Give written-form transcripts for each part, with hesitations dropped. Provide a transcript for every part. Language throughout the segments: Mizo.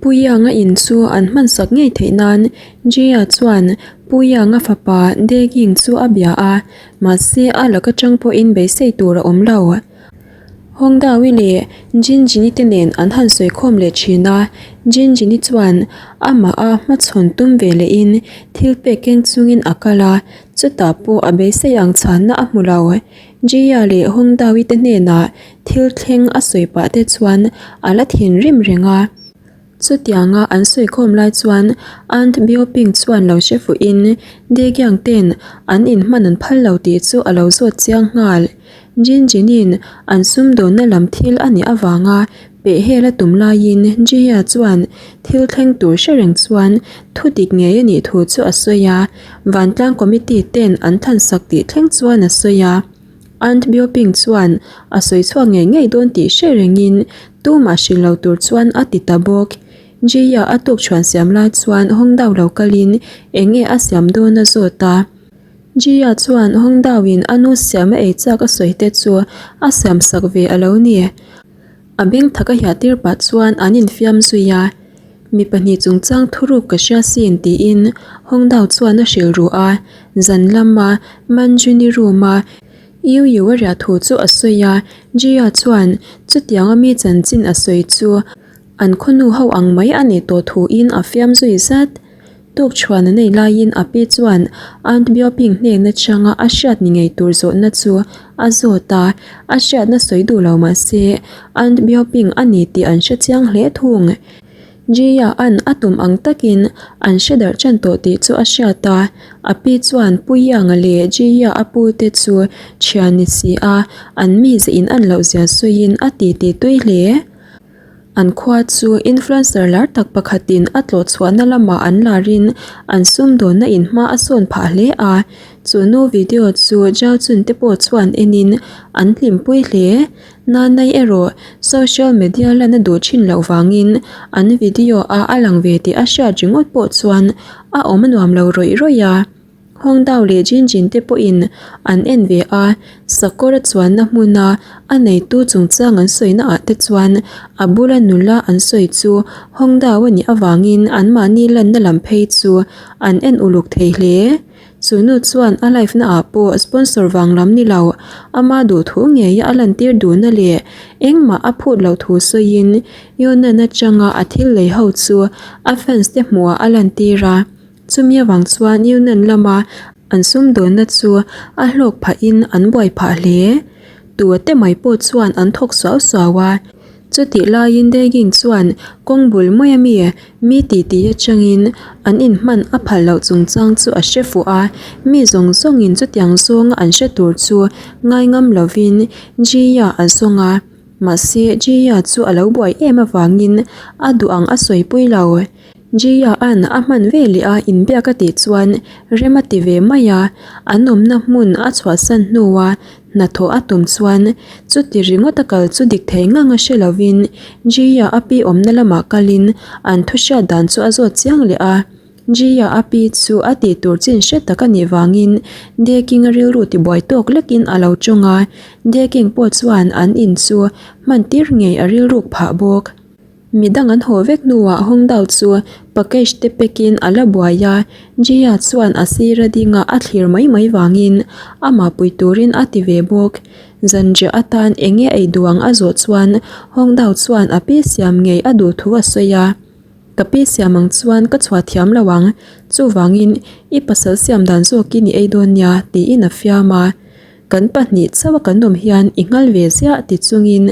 Pu Yang-a in chu an hmansak ngei theih nan Jia chuan Pu Yang-a fapa Deging chu a bia a, mahse a laka tang pawhin beisei tur a awm lo. Hongdawi leh Jinjini te nen an han sawi khawm leh thin a, Jinjini chuan amah a hmachhawn tum ve lehin thil pek keng chungin a kal a, chutah pawh a beisei ang chhanna a hmu lo. Jia leh Hongdawi te hnenah thil thleng a sawi pah te chuan a la thinrim reng a. Chutianga an sawi khawm lai chuan Aunt Bioping chuan lo hre fuhin Degiang ten an inhman an phal lo tih chu a lo zawt chiang nghal. Jin Jinin an sumdawnna lam thil a nih avanga pehhel a tum laiin Jia chuan thil thleng tur hre reng chuan thu dik ngei a nih thu chu a sawi a, Vantlang Committee ten an thansak tih thleng chuan a sawi a. Aunt Bioping chuan a sawi chhuak ngei ngei dawn tih hre rengin tumah hrilh lo tur chuan a ti ta bawk. Jia a tuk chhuan siam lai chuan Hongdao lo kalin eng nge a siam dawn a zawt a. Jia chuan Hongdao in a nu siam a ei chak a sawi te chu a siam sak ve a lo ni. A beng thak a hiah tir pah chuan an infiam zui a, Mi pahnih chungchang thuruk ka hria sin tiin Hongdao chuan a hrilh ruh a, zan lama Manjuni room a Yu Yu a riah thu chu a sawi a, Jia chuan chutianga mi chanchin a sawi chu an khawnu ho ang mai a nih tawh thuin a fiam zui zat. Tuk chhuan a nei laiin a pi chuan Aunt Bioping hnen atanga a hriat ni ngei tur zawhna chu a zawt a, a hriatna sawi duh lo mah se Aunt Bioping a ni tih an hre chiang hle thung. Jia an a tum ang takin an hre darh ṭan tawh tih chu a hriat a, a pi chuan Pu Yanga leh Jia a pu te chu ṭhian ni si a, an mize in an loh zia sawiin a titi tui hle. An khua chu influencer lar tak pakhatin a tlawh chhuahna lamah an larin an sumdawnna in hma a sawn phah hle a, chu nu video chu Zhao Chun te pawh chuan enin an hlimpui hle. Nanai erawh social media lan a duh thin loh vangin an video a a lang ve tih a hriat ringawt pawh chuan a awm a nuam lo rawih rawih a. Hawngdao leh Jin Jin te pawhin an en ve a, sakawr a chuanna hmuna a neitu chungchang an sawina ah te chuan a bula nula an sawi chu Hawngdao a nih avangin anmahni lanna lam phei chu an en uluk thei hle. Chu nu chuan a live na ah pawh sponsor vang lam ni lo, ama duhthu ngeia a lantir duhna leh engmah a phut loh thu sawiin Yunnan atanga a thil lei ho chu a fans te hmuhah a lantir a. Chumi avang chuan Union lama an sumdawnna chu a hlawk phahin an buai phah hle. Tua te mai pawh chuan an thawk suau suau a. Chutih laiin Deging chuan kawng bul mai ami mi titi atangin an inhman a phal loh chungchang chu a hre fuh a. Mi zawng zawngin chutiang zawnga an hre tur chu ngai ngam lovin Jia a zawng a. Mahse Jia chu a lo buai em avangin a duh ang a sawipui lo. Jia an a hman ve leh a inbiak a tih chuan rem a ti ve mai a, an awmna hmun a chhuahsan hnua hnathawh a tum chuan chuti ringawt a kal chu dik thei ngang a hre lovin Jia a pi awmna lamah kalin an thu hriat dan chu a zawt chiang leh a. Jia a pi chu a tih tur chin hre tak a nih vangin Deking a rilru tibuai tawk lekin a lo tawng a, Deking pawh chuan an in chu hman tir ngei a rilruk phah bawk. Mi dang an haw vek hnuah Hongdao chu package te pekin a la buai a, Jia chuan a sir a ding a, a thlir mai mai vangin amah pui turin a ti ve bawk. Zanriah atan eng nge ei duh ang a zawh chuan Hongdao chuan a pi siam ngei a duh thu a sawi a. Ka pi siam ang chuan ka chhuah thiam lo ang, chuvangin i pasal siam dan zawkin i ei dawn nia tiin a fiam a. Kan pahnih chauh a kan awm hian i nghal ve ziah ti chungin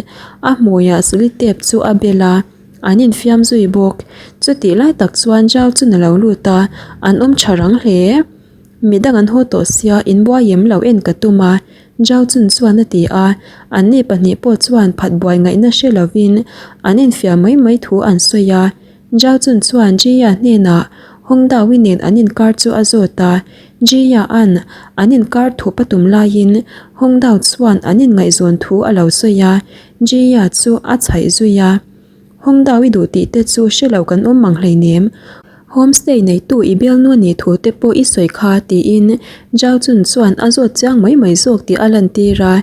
a hmuiah solitape chu a bel a, an infiam zui bawk. Chutih lai tak chuan Zhao chun a lo lut a, an awm tha rang hle. Midang an haw tawh sia inbuai em lo en ka tum a, Zhao chun chuan a ti a, anni pahnih pawh chuan phat buai ngaihna hre lovin an infiam mai mai thu an sawi a. Zhao chun chuan Jia hnenah Hongdawi nen an inkar chu a zawt a, Jia an an inkar thup a tum laiin Hongdao chuan an inngaihzawn thu a lo sawi a, Jia chu a chhaih zui a. Hongdao i duh tih te chu hre lo kan awm mang hleinem. Homestay neitu i bialnu a nih thu te pawh i sawi kha tiin Zhao Chun chuan a zawt chiang mai mai zawk tih a lantir a.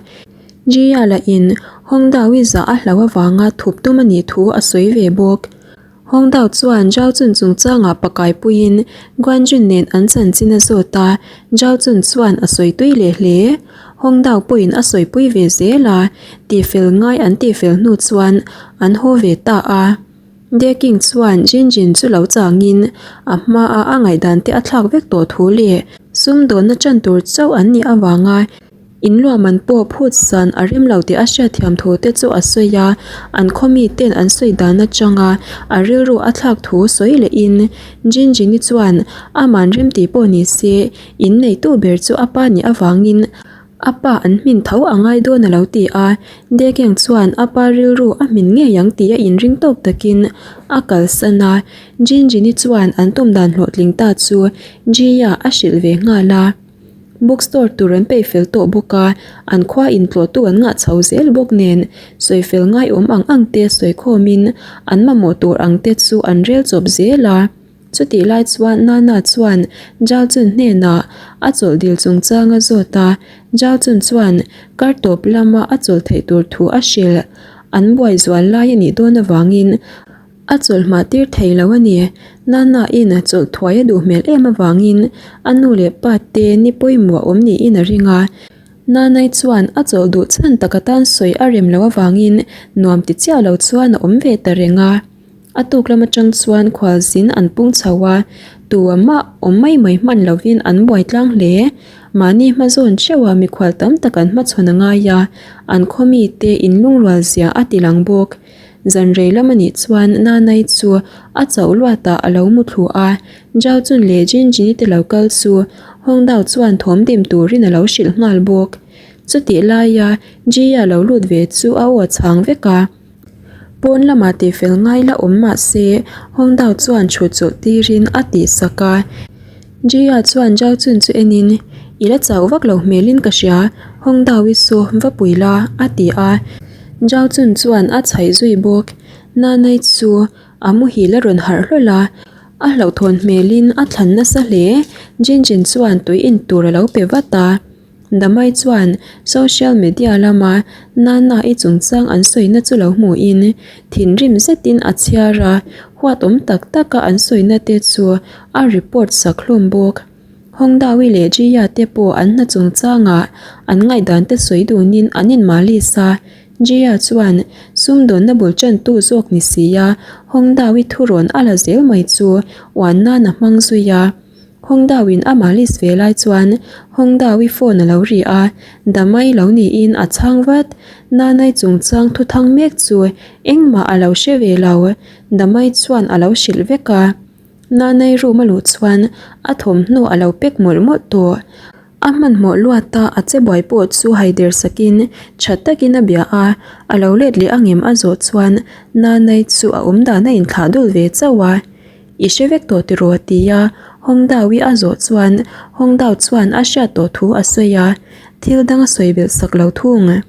Jia lah in Hongdao i zah a hlau avanga thup tum a nih thu a sawi ve bawk. Hongdao chuan Zhao Jun chungchangah pakai puiin Guan Jun nen an chanchin a zawt a, Zhao Jun chuan a sawi tui leh hle. Hongdao pawhin a sawipui ve zel a, tihfel ngai an tihfel hnu chuan an haw ve ta a. De King chuan Jin Jin chu lo changin a hmaa a ngaihdan te a thlak vek tawh thu leh sumdawnna chan tur chauh an nih avanga inluahman pawh phut san a rem lo tih a hriatthiam thu te chu a sawi a, an khaw miten an sawi dan atanga a rilru a thlak thu sawi lehin Jin Jin-i chuan aman rem tih pawh ni se inneitu ber chu a pa nih avangin A pa an hmin tho a ngai dawn a lo ti a, Dekeng chuan a pa rilru a hmin ngei ang tih a inring tawk takin a kalsan a, Jinjini chuan an tum dan hlawhtling ta chu Jia a hrilh ve nghal a. Bookstore tur an peih fel tawh bawk a, an khua intlawhtu an ngah chho zel bawk nen sawifel ngaiawm ang ang te sawikhawmin an mamawh tur ang te chu an rel chawp zel a. Chutih lai chuan Nana chuan Zhao Jun hnenah a chawlh dil chungchang a zawt a, Zhao Jun chuan kar tawp lama a chawlh theih tur thu a hrilh. An buai zual lai a nih dawn avangin a chawlh hmah tir thei lo a ni. Nana in chawlh thuai a duh hmel em avangin a nu leh pa te ni pawimawh awm niin a ring a. Nanai chuan a chawlh duh chhan tak atan sawi a rem loh avangin nuam ti chiah lo chuan a awm ve ta reng a. A tuk lam atang chuan khualzin an pung chho a, tu a mah awm mai mai hman lovin an buai tlang hle. Mahni hmazawn theuha mikhual tam tak an hmachhawn a ngai a, an khaw mite inlungrual zia a ti lang bawk. Zan rei lam a nih chuan Nanai chu a chauh luatah a lo mu thlu a, Zhao Chun leh Jin Jini te lo kal chu Hongdao chuan thawm dim turin a lo hrilh nghal bawk. Chutih laia Jia lo lut ve chu a aw a chhang vek a. Pawn lamah tihfel ngai la awm mah se Hongdao chuan chhut chawlh tirin a tihsak a. Jia chuan Zhao Chun chu enin, I la chau vak lo hmelin ka hria, Hongdao i saw va pui la, a ti a. Zhao Chun chuan a chhaih zui bawk. Nanai chu a muhil a rawn harh hlawl a, a hlauhthawn hmelin a thlan nasa hle. Jin Jin chuan tui in tur a lo pe vat a. Damai chuan social media lama Nana-i chungchang an sawina chu lo hmuhin thinrim zetin a chhiar a, huatawm tak taka an sawina te chu a report sak hlawm bawk. Hongdawi leh Jia te pawh an hna chungchangah an ngaihdan te sawi dunin an inmalis a, Jia chuan sumdawnna bul tantu zawk ni sia Hongdawi thurawn a la zel mai chu uan nan a hmang zui a. Hongdao-in a malis ve lai chuan Hongdao-i phone a lo ri a, Damai lo niin a chhang vat. Nanai chungchang thuthang mek chu engmah a lo hre ve lo, Damai chuan a lo hrilh vek a. Nanai room a luh chuan a thawmhnaw a lo pack mawlh mawlh tawh. A hmanhmawh luat a, a che buai pawh chu haider sakin tha takin a bia a, a lo let leh angem a zawh chuan Nanai chu a awmdan a inthlah dul ve chauh a. I hre vek tawh tiraw? ti a Hongdao-i a zawh chuan Hongdao chuan a hriat tawh thu a sawi a, thil dang a sawi belh sak lo thung.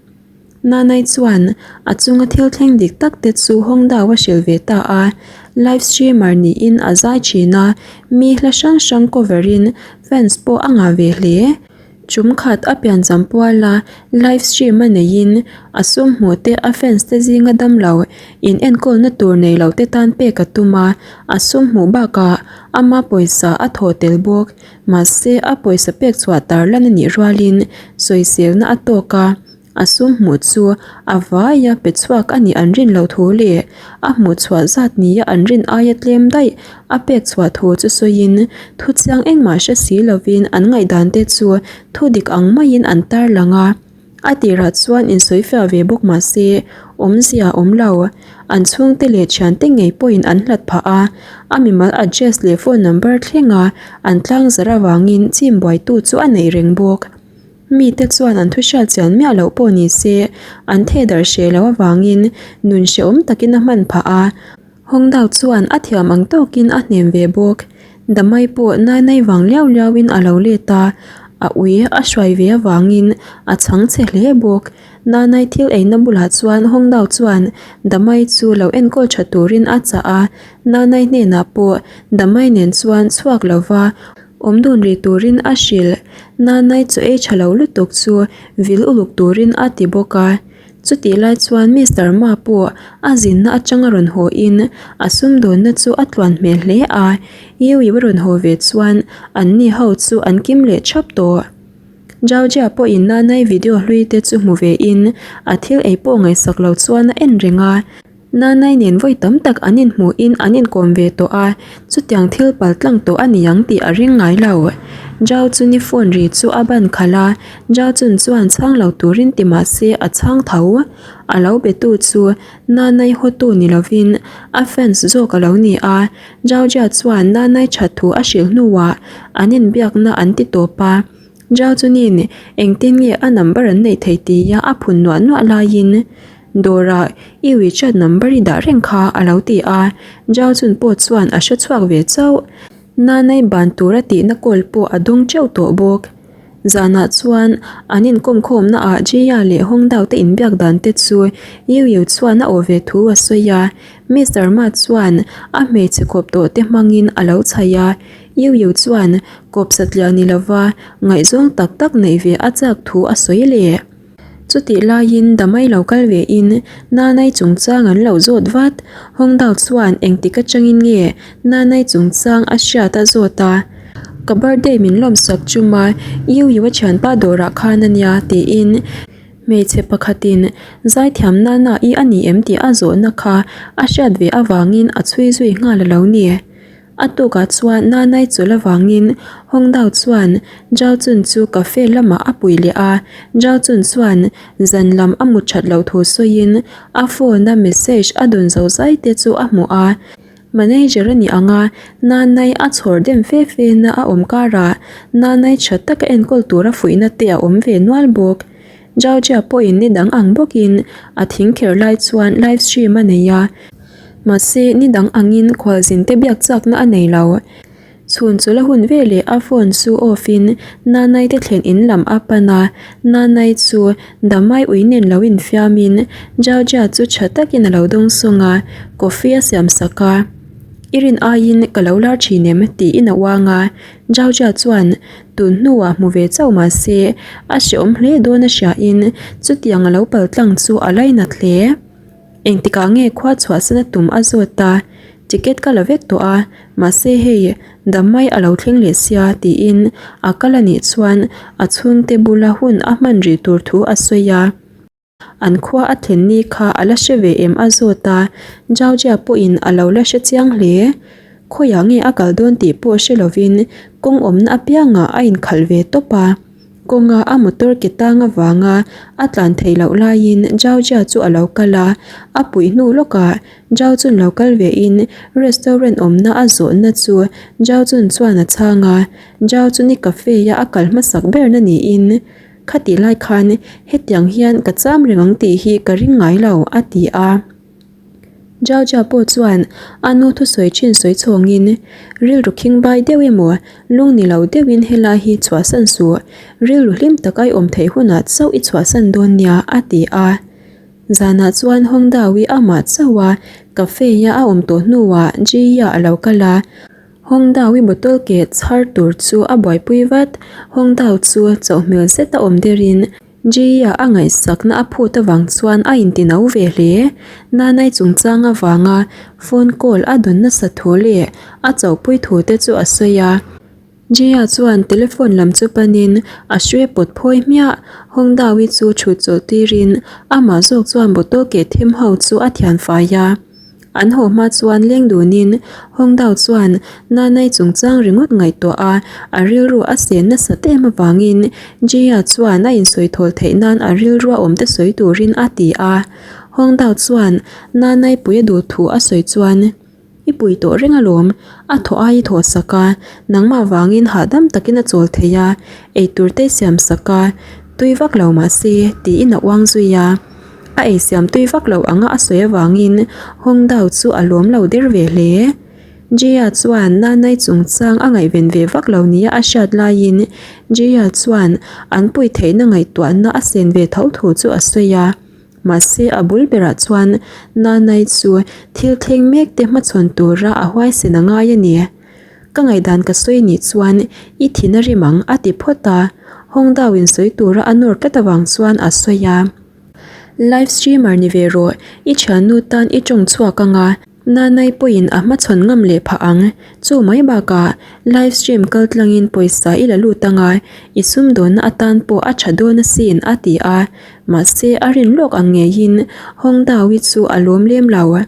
Nanai chuan a chunga thil thleng dik tak te chu Hongdao a hrilh ve ta a, live streamer niin a zai thin a, mi hla hrang hrang cover in fans pawh a ngah ve hle. Chum khat a piancham puala live stream a neihin a sum hmuh te a fans te zinga damlo in enkawlna tur nei lo te tan pek a tum a, a sum hmuh bakah ama pawisa a thawh tel bawk. Mahse a pawisa pek chhuah tarlan a nih rualin sawiselna a tawk a. A sum hmuh chu a vaia pe chhuak a nih an rin loh thu leh a hmuh chhuah zat nia an rin aia tlem daih a pek chhuah thu chu sawiin thu chiang engmah hre si lovin an ngaihdan te chu thu dik ang maiin an tarlang a. A tirah chuan insawifiah ve bawk mah se awmzia a awm lo. An chhungte leh thiante ngei pawhin an hlat phah a, a mimal address leh phone number thlenga an tlangzarh avangin chim buaitu chu a neih reng bawk. Mite chuan an thu hriat chian miah loh pawh ni se, an theh darh hreh loh avangin nun hrehawm takin a hman phah a. Hongdao chuan a thiam ang tawkin a hnem ve bawk. Damai pawh Nainai vang liau liauin a lo let a, a ui a hruai ve avangin a chhang chhe hle bawk. Nanai thil eina bulah chuan Hongdao chuan Damai chu lo enkawl tha turin a chah a, Nanai hnenah pawh Damai nen chuan chhuak lova Awm dun rih turin a hrilh. Nanai chaw ei tha lo lutuk chu vil uluk turin a ti bawk a. Chutih lai chuan Mister Ma pawh a zinna atanga rawn haw in a sumdawnna chu a tluan hmel hle a, Yu Yu a rawn haw ve chuan anni ho chu an kim leh thap tawh. Zhao Jia pawhin Nanai video hlui te chu hmu ve in a thil ei pawh ngaihsak lo chuan a en reng a. Nanai nen vawi tam tak an inhmuh in an inkawm ve tawh a, chutiang thil pal tlang tawh a ni ang tih a ring ngai lo. Zhao chu ni phone ri chu a ban khalh a, Zhao Chun chuan chhang lo turin ti mah se a chhang tho. A lo be tu chu Nanai hawtu ni lovin a fans zawk a lo ni a, Zhao Jia chuan Nanai that thu a hrilh hnuah an inbiakna an ti tawp a. Zhao Chunin engtin nge a number an neih thei tia a phun nuah nuah laiin Dawrah i WeChat number i dah reng kha a lo ti a, Zhao Chun pawh chuan a hre chhuak ve chauh. Nanai ban tura tihna call pawh a dawng teuh tawh bawk. Zanah chuan an inkawmkhawmna ah Jia leh Hongdao te inbiak dan te chu Yu Yu chuan a aw ve thu a sawi a, Mister Ma chuan a hmeichhe kawp tawh te hmangin a lo chhaih a, Yu Yu chuan kawp satliah ni lova ngaihzawng tak tak neih ve a chak thu a sawi leh. Chutih laiin Damai lo kal ve in Nanai chungchang an lo zawt vat. Hongdao chuan engtik atangin nge Nanai chungchang a hriat a zawt a. Ka birthday min lawmsak chuma Yu Yu a thianpa dawrah khan a nia tiin hmeichhe pakhatin zaithiam Nana i a ni em tih a zawhna kha a hriat ve avangin a chhui zui nghal a lo ni. A tukah chuan Nanai chawlh avangin Hongdao chuan Zhao Chun chu cafe lamah a pui leh a, Zhao Chun chuan zan lam a mut that loh thu sawiin a phone a message a dawn zo zai te chu a hmu a. Manager a nih ang a, Nanai a chhawr dem fe fe na a awm karah Nanai tha taka enkawl tura fuihna te a awm ve nual bawk. Zhao Jia pawhin ni dang ang bawkin a thing kher lai chuan live stream a nei a. Mahse, ni dang angin khualzin te biak chakna a nei lo. Chhun chula hun veleh a phone chu off in Nanai te thlen in lam a pan a, Nanai chu Damai ui nen lo infiam in Zhao Jia chu tha takin a lo dawng sawng a, coffee a siam sak a. I rin aiin ka lo lar thin em? tiin a uang a, Zhao Jia chuan tun hnuah hmu ve chauh mahse a hreawm hle dawn a hriain chutiang a lo paltlang chu a lainat hle. Engtikah nge khua chhuahsan a tum a zawt a, ticket ka la vek tawh a, mahse hei Damai a lo thleng leh sia tiin a kal a nih chuan a chhungte bula hun a hman rih tur thu a sawi a. An khua a thlen ni kha a la hre ve em a zawt a, Jaojia pawhin a lo la hre chiang hle. Khawiah nge a kal dawn tih pawh hre lovin kawng awmna apiangah a inkhalh ve tawp a. Kawnga a motor ke tang avanga a tlan theih loh laiin Zhao Jia chu a lo kal a, a puih hnu lawkah Zhao Chun lo kal vein restaurant awmna a zawhna chu Zhao Chun chuan a chhang a, Zhao Chun i cafe a a kal hmasak berna niin khatih lai khan hetiang hian ka cham reng ang tih hi ka ring ngai lo a ti a. Georgia pawh chuan a nu thusawi thin sawi chhawngin, Rilru khingbai deuh emaw, lung ni lo deuhin helai hi chhuahsan suh, rilru hlim tak ai awm theih hunah chauh i chhuahsan dawn nia, a ti a. Zanah chuan Hongdawi amah chauh a cafe-a a awm tawh hnuah Jia a lo kal a. Hongdawi bottle keh chhar tur chu a buaipui vat. Hongdao chu chauh hmel zet a awm derin Jia a ngaihsakna a phut avang chuan a intino ve hle. Nanai chungchang avanga phone call a dawn nasa thu leh a chauhpui thu te chu a sawi a. Jia chuan telephone lam chu panin a hre pawt phawi hmiah. Hongdawi chu thut chawlh tirin amah zawk chuan bottle keh them ho chu a thian fai a. An haw hma chuan leng dunin Hongdao chuan Nanai chungchang ringawt ngaihtuah a, a rilru a sen nasat em avangin Jia chuan a insawi thawl theih nan a rilrua awmte sawi turin a ti a. Hongdao chuan Nanai pui a duh thu a sawi chuan, I pui tawh reng alawm, a thaw ai i thaw sak a, nangmah vangin hahdam takin a chawl thei a, eitur te i siam sak a, tui vak lo mahse, tiin a uang zui a. A eisiam tui vak lo anga a sawi avangin Hongdao chu a lawm lo der ve hle. Jia chuan Nanai chungchang a ngaihven ve vak lo nia a hriat laiin Jia chuan an pui theihna ngaihtuahna a sen ve tho thu chu a sawi a. Mahse a bul berah chuan Nanai chu thil thleng mek te hmachhawn tura a huaisen a ngai a ni. Ka ngaihdan ka sawi nih chuan i thin a rim ang a ti phawt a, Hongdao in sawi tura a nawr tlat avang chuan a sawi a. Live streamer ni ve rawh, i thiannu tan i tawng chhuak ang a, Nanai pawhin a hmachhawn ngam leh phah ang. Chu mai bakah live stream kal tlangin pawisa i la lut ang a, i sumdawnna atan pawh a tha dawn asin a ti a, mahse a rin lawk ang ngeiin Hongdawi chu a lawm lem lo.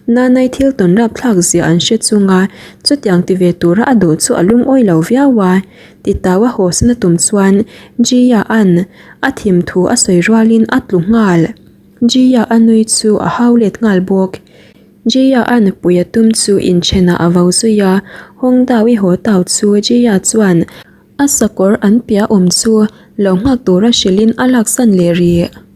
Nanai thil tawn rapthlak zia an hre chung a, chutiang ti ve tura a duh chu a lungawi lo viau a. Titau a hawsna tum chuan Jia an a thim thu a sawi rualin a tlu nghal. Jia a nui chu a hau let nghal bawk. Jia a nupui a tum chu inthenah a vo zui a, Hawng Dao i haw tau chu Jia chuan a sakawr an piah awm chu lo nghak tura hrilhin a laksan leh rih.